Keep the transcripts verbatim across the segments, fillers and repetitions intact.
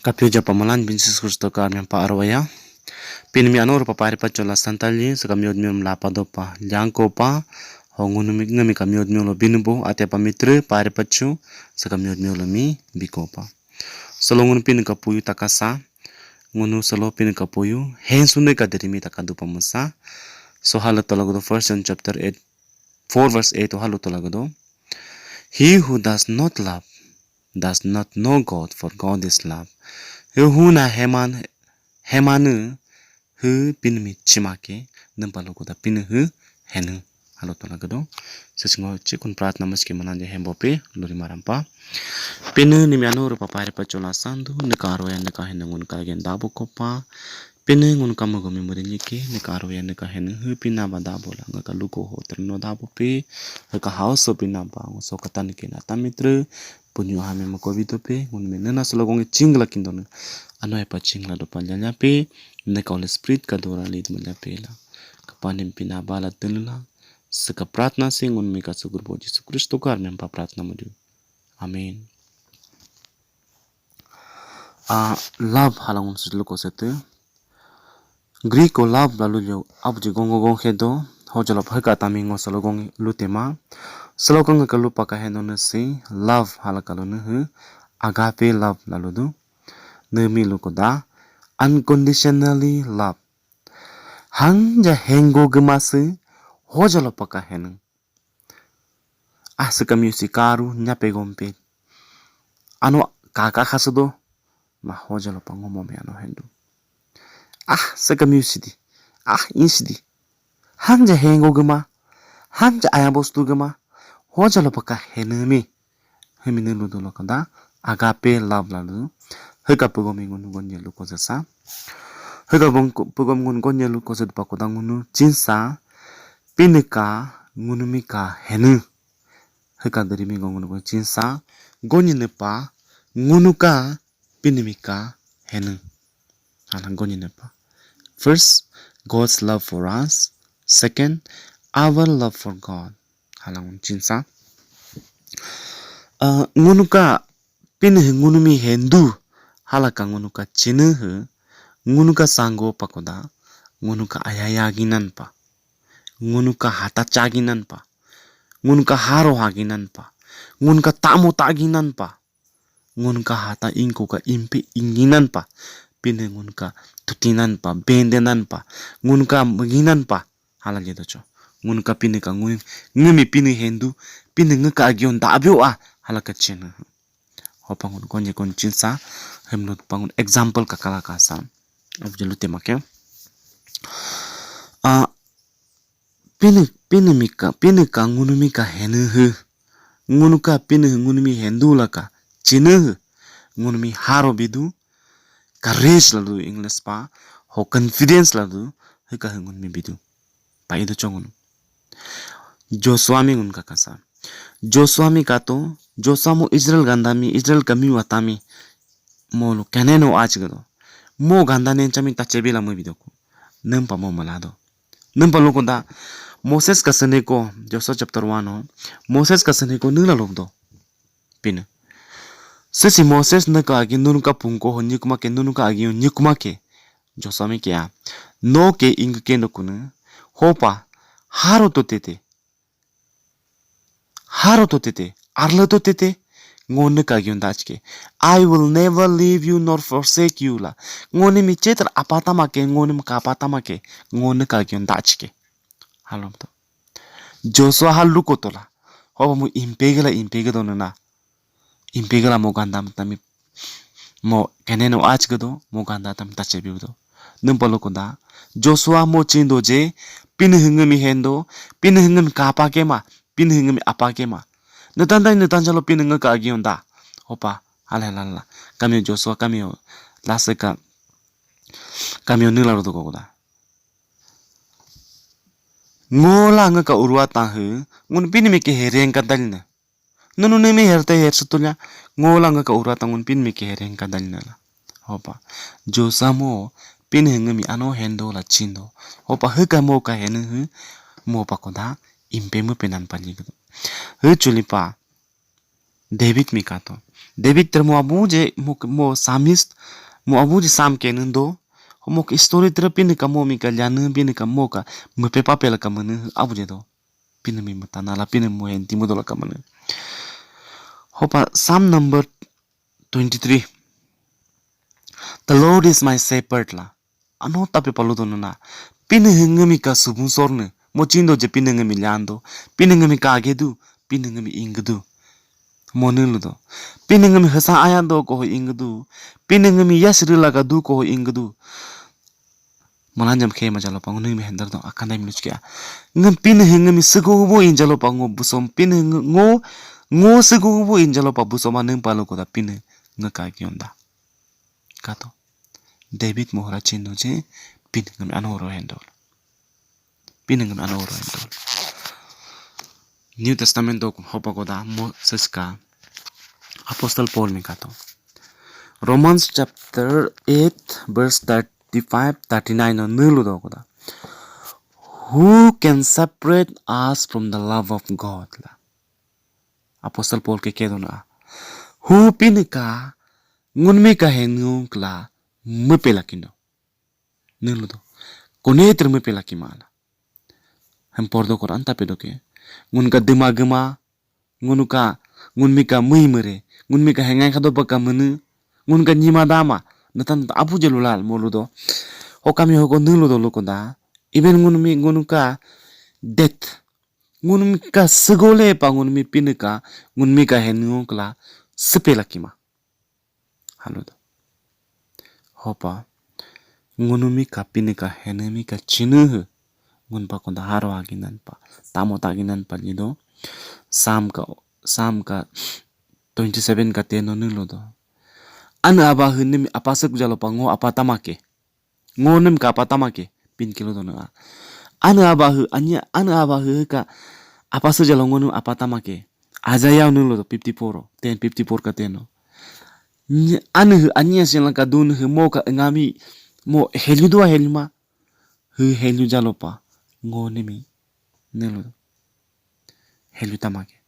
Kapyo japa malan bin Yesus Kristo ka armen pa arwaya. Pin mi anor pa pari pa chola santali sa kamyod mi la pa do pa jangko pa. Ho ngunu mi ngami kamyod mi lo binubo ate pa mitre pari pa chu sa kamyod mi lo mi biko pa. Solo ngunu pin ka puyu takasa. Ngunu solo pin ka puyu. Hen sunde ka diri mi taka dupa musa. So halo tolagdo First John chapter eight, four verse eight halo tolagdo. He who does not love does not know God, for God is love. Hu huna heman hemanu hu pinmi chimake nampa lokoda pin hu henu halo tolagdo. Sesngo chikun pratna maske mananje hembo pe luri marampa. Pin ni mi anoro pa pare pa chola sandu ni karo ya ni ka henu ngun ka gen dabo kopa. Pin ngun ka mugo mi murin yike ni karo ya ni ka henu hu pina ba dabo la nga ka luko ho terno dabo pe. Ka house pina ba ngo so katan ke na tamitre. Punyu hame mo covid pe ngun me nena solo gong chingla kindo ne. Ano e pa chingla do pa nya pe ne ka Holy Spirit ka dora lead mo nya pe la. Ka panim pina bala tenla. Seka pratna se ngun me ka sugur bo Jisu Kristo kar me pa pratna mo du. Amen. Ah, love halangun sujlu ko sete. Greek ko love lalu jo abu je gongo gong hedo. Hojalo pa heka tami ngo solo gong lutema. Solo gong ka lupa ka heno ne si love halaka lo ne hu. Agape love lalu du. Ne mi luko da. Unconditionally love. Hanja hengo gemase. Hojalo pa ka heno. Ah, seka music karu nyape gompe. Ano kaka khasudo. Ma hojalo pa ngomo me ano hendu. Ah, seka music di. Ah, insi di. Hanja hengo gema. Hanja aya bostu gema. Hojalo pa ka henemi. Hemi ne ludu lo kanda. Agape love lalu. Heka pegom ngun gonye luko sesa. Heka pegom ngun gonye luko sesa pa koda ngunu chinsa. Pinika ngunu mika henu. Heka deri mi ngunu gonye chinsa. Gonye nepa. Ngunuka pinimika henu. Hala gonye nepa. First, God's love for us. Second, our love for God. Hala ngun chinsa. Uh, ngunuka pin he ngunumi hendu halaka ngunuka chinu he ngunuka sango pakoda ngunuka ayaya ginan pa ngunuka hata chaginan pa ngunuka haro haginan pa ngunuka tamo taginan pa ngunuka hata ingko ka impe inginan pa pin he ngunuka tutinan pa bendenan pa ngunuka maginan pa hala jedo cho ngunuka pin ka ngun ngemi pin hendu pin nguka agion da abio a halaka chinu. Hopa ngun konye kon chinsa hemnut pangun example kakala kasa. Abjelu tema ke. Ah, pin pin mika pin ka ngunu mika henu hu. Ngunu ka pin hu ngunu mi hendu laka chinu hu. Ngunu mi haro bidu. Courage lalu English pa. Ho confidence lalu. Hika hu ngunu mi bidu. Pa ido chongunu. Joshua mi ngun kakasa. Joshua mi kato, Joshua mo Israel ganda mi, Israel kami watami. Mo lo kaneno ach gado. Mo ganda nen chami tachebila mo bidoku. Nempa mo malado. Nempa lo kunda. Moses ka seneko, Joshua chapter one ho. Moses ka seneko nula lobdo. Pina. Sisi Moses neka agi nunuka pungko ho nyikma ke nunuka agi nyikma ke. Joshua mi ke a. No ke ing ke no kunu. Hopa. Haro to tete. Haro to tete. Arlo to tete. Ngo ne ka gyun dach ke. I will never leave you nor forsake you la. Ngo ne mi chetar apata ma ke. Ngo ne mi ka apata ma ke. Ngo ne ka gyun dach ke. Halom to. Joshua halu ko tola. Hopa mu impegela impege do na. Impegela mo ganda tami mo keneno ach gado mo ganda tam tache bido. Num palo koda. Joshua mo chindo je pin hingmi hendo pin hingmi kapa kema pin hingmi apa kema. Netan dai netan jalo pin hingmi ka agion da. Hopa hala hala hala. Kami Joshua kami lase ka kami nila rodo koda. Ngola nge ka urwa tahu ngun pin mi ke hereng ka dalina. Nunu nemi herte her sutunya ngola nge ka urata ngun pin mi ke hereng ka dalina la. Hopa. Joshua mo pin henge mi ano hendo la chindo. Hopa heka mo ka hene he mo pa koda impe mu penan pa nyi. He chulipa. David mi kato. David ter mo abu je mo, mo psalmist, mo abu je psalm ke nendo. Mo ke story ter Pinii ka mo mi ka lyane, Pinii ka mo ka mepe pape la ka mene abu je do. Pinii mi matana la, Pinii mo henti mo do la ka mene. Hopa Psalm number twenty-three. The Lord is my shepherd la. Ano tape palu do na. Pinii ngiimi ka subun sorne. Mo chindo je Pinii ngiimi lyando. Pinii ngiimi ka gedu. Pinii ngiimi ingdu. Mo nuludo. Pinii ngiimi hasa ayando ko ho ingdu. Pinii ngiimi yasri laga du ko ho ingdu. Malanjam khe ma jalo pa ngiimi hendar do akandai mi luchkia. Ngiimi Pinii ngiimi sego bo injalo pa ngo busom Pinii ngo ngo sego bo injalo pa busom anem palo ko da Pinii ngiika kionda. Kato. David mohra chindo je Pinii ngiimi ano oro hendol. Pinii ngiimi ano oro hendol. New Testament do hopa ko da Moses ka Apostle Paul mi kato. Romans chapter eight verse thirty-five, thirty-nine no nulu do ko da. Who can separate us from the love of God la. Apostle Paul ke kedo na. Who Pinii ka ngunmi ka henu kla mepe la kindo. Nulu do. Kone ter mepe la kimala. Hem por do Quran tape do ke. Ngun ka dema gema, ngunu ka, ngunmi ka mui mere, ngunmi ka hengai kado baka mene, ngun ka nyima dama, natan abu je lulal molu do. Ho kami ho ko nulu do luko da. Even ngunmi, ngunu ka death. Ngunmi ka segole pa ngunmi Pinii ka, ngunmi ka henu kla sepe la kima. Halo do. Hopa. Ngunumi ka Pinii ka henemi ka chinuhu. Ngun pa konda haro aginan pa. Tamo taginan pa lido. Psalm ka, Psalm ka twenty-seven ka teno nulu do. Anu aba hu nimi apasek jalo pa ngo apa tamake. Ngo nimi ka apa tamake. Pinii kilo do na. Anu aba hu anya, anu aba hu ka apasek jalo ngo nimi apa tamake. Isaiah nulu do fifty-four, ten fifty-four ka teno. Anu hu anya silang ka dun hu mo ka ngami mo helu dua helu ma. Hu helu jalo pa. Ngo nimi. Nulu. Helu tamake.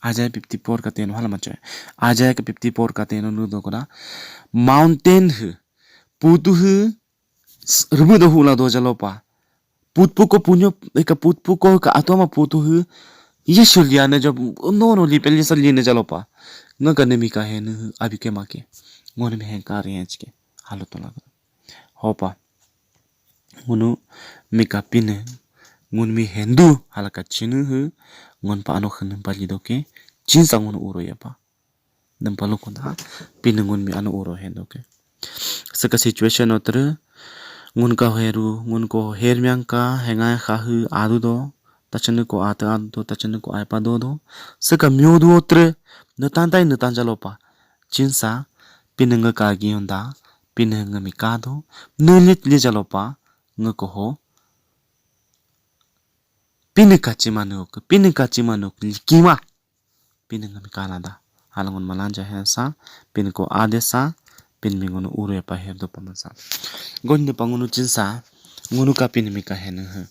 Isaiah fifty-four ka teno hala macho. Isaiah ka fifty-four ka teno nulu do koda. Mountain hu. Putu hu. Rubu do hula do jalo pa. Putpuko punyo, eka putpuko ka atoma putu hu. Yesu liane jo, no no li peli sa liane jalo pa. Nga ka nemi ka henu hu, abi ke make. Ngo nemi hen ka ri hen chike. Halo to lago. Hopa. Ngunu mi ka Pinii. Ngun mi hendu halaka chinu hu. Ngun pa ano khenu pa lido ke. Chinsa ngunu uro ya pa. Nempalo kunda Pinii ngun mi ano uro hendo ke. Seka situation otre ngun ka heru, ngun ko her myang ka hengai khahu adu do, tachene ko ate adu do, tachene ko aipa do do. Seka myo du otre, netantai netan jalo pa. Chinsa, Pinii ngiika gi honda, Pinii ngiimi ka do, nelit li jalo pa, ngiiko ho. Pinii ka chima nuk, Pinii ka chima nuk, likima. Pinii ngiimi ka lada. Hala ngun malanja hensa, Pinii ko adesa, Pinii mi ngunu uru ya pa her do pa mansa. Gonde pa ngunu chinsa, ngunu ka Pinii mi ka henu hu.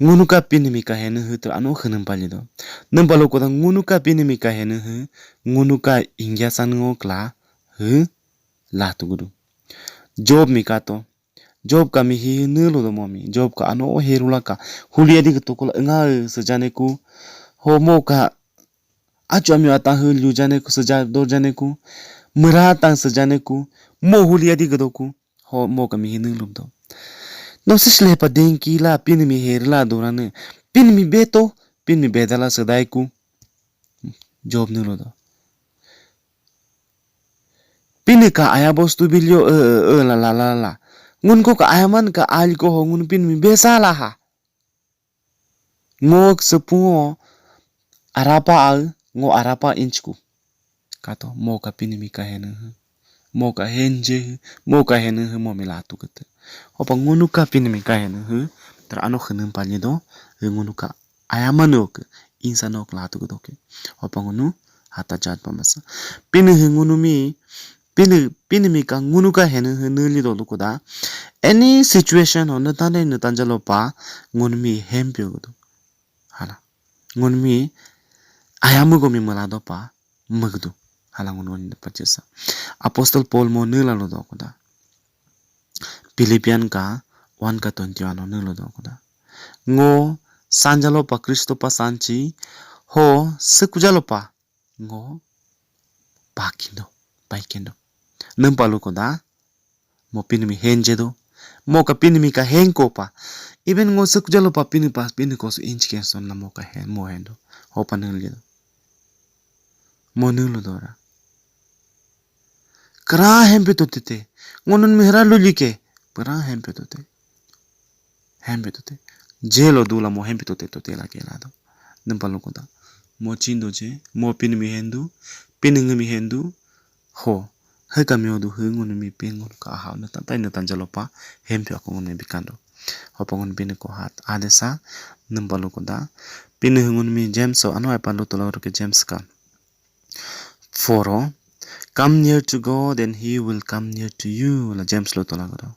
Ngunu ka Pinii mi ka henu hu ter ano hu nempali do. Nempalo koda ngunu ka Pinii mi ka henu hu, ngunu ka ingya san ngo kla hu la tugudu. Job mi ka to. Job ka mi hi nulu do mo mi. Job ka ano herula ka. Hulia di ketukula nga sejane ku. Ho mo ka achu ami ata hu lu jane ku seja do jane ku. Mera tang sejane ku. Mo hulia di kedoku. Ho mo ka mi hi nulu do. No sisle pa denki la Pinii mi herla do rane. Pinii mi beto. Pinii mi bedala sedai ku. Job nulu do. Pinii ka aya bostu bilyo e e e la la la la. Ngun ko ka aya man ka al ko ho ngun Pinii mi besa la ha. Ngok sepungo arapa al ngo arapa inchku. Kato mo ka Pinii mi ka henu hu. Mo ka henje hu. Mo ka henu hu mo mi latu kete. Hopa ngunu ka Pinii mi ka henu hu. Ter ano khenu pa lido. Ngunu ka aya man ok. Insa nok latu kete oke. Hopa ngunu hata jat pa masa. Pinii hu ngunu mi Pinii, Pinii mi ka ngunu ka henu hu nuli do lukuda. Any situation ho netan dai netan jalo pa ngunu mi hempyo gudu. Hala. Ngunu mi aya miigo mi miilado pa miigdu. Hiila ngunu wani pachesa. Apostle Paul mo niila ludo koda. Philippian ka one ka twenty-one o niila ludo koda. Ngo sanjalo pa Kristo pa sanchi, ho siikujalo pa ngo pakindo, paikindo. Niimpalukoda, mo Pinii mi henjedo. Mo ka Pinii mi ka henko pa. Even ngo siikujalo pa Pinii pa, Pinii ko su inch ke son na mo ka hen, mo hendo. Hopa niila ludo. Mo niila ludora. Kra hempe to tete. Ngunumi hiira lulike. Kra hempe to te. Hempe to te. Jelo dula mo hempe to te to te la ke lado. Niimpalukoda. Mo chindo je. Mo Pinii mi hendu. Pinii ngiimi hendu. Ho. Hiika miodu hii ngunumi Pinii ngunu ka ha niitantai niitanjalo pa. Hempe ako ngunumi bikando. Hopa ngunu Pinii ko hat. Adesa. Niimpalukoda. Pinii hii ngunumi James so ano ai pa lutola ke James ka. Four o, come near to God and he will come near to you. La James lutola koda.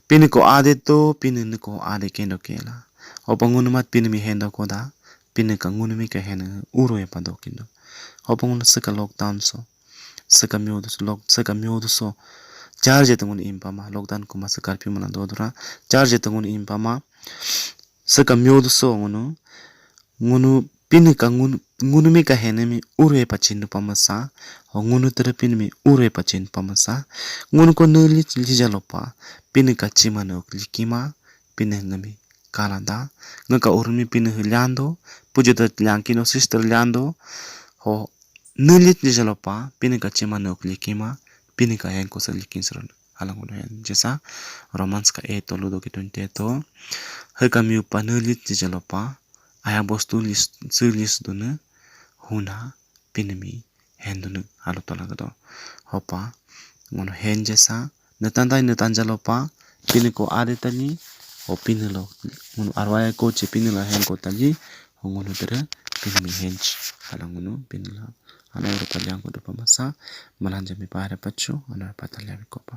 Pinii ko ade to, Pinii nii ko ade kendo kela. Hopa ngunu mat Pinii mi hendo koda. Pinii ka ngunumi ka hena uro e pa dokindo. Hopa ngunu siika lockdown so. Siika miodu so, lock, siika miodu so. Charge to ngunu impama. Lockdown kuma siika curfew mana dodura. Charge to ngunu impama. Siika miodu so ngunu. Ngunu Pinii ka ngunu, ngunumi ka henemi uro e pa chindu pamasa. Ho ngunu tiire Pinii mi uro e pa chindu pamasa. Ngunu ko niili, niili jalo pa. Pinii ka chima no likima. Pinii ngiimi kalanda. Ngiika urmi Pinii hii liando. Pujo da liankino sister liando. Ho niili, niili jalo pa. Pinii ka chima no likima. Pinii ka henko sa likin sron. Hiila ngunu henjesa. Romans ka eight o ludo ke twenty-eight o. Hiika miyu pa niili, niili jalo pa. Aya bostu lis, si lis dune. Huna Pinii mi hendune. Hiila tola koda. Hopa. Ngunu henjesa. Niitantai niitanjalo pa. Pinii ko ade tani. Ho Pinii lo. Ngunu arwaya ko che Pinii la henko tani. Ho ngunu tiire Pinii mi henj. Hiila ngunu Pinii la. Ano uro tali angko dupa masa. Malanja mi pare pacho. Ano uro pa tali ami kopa.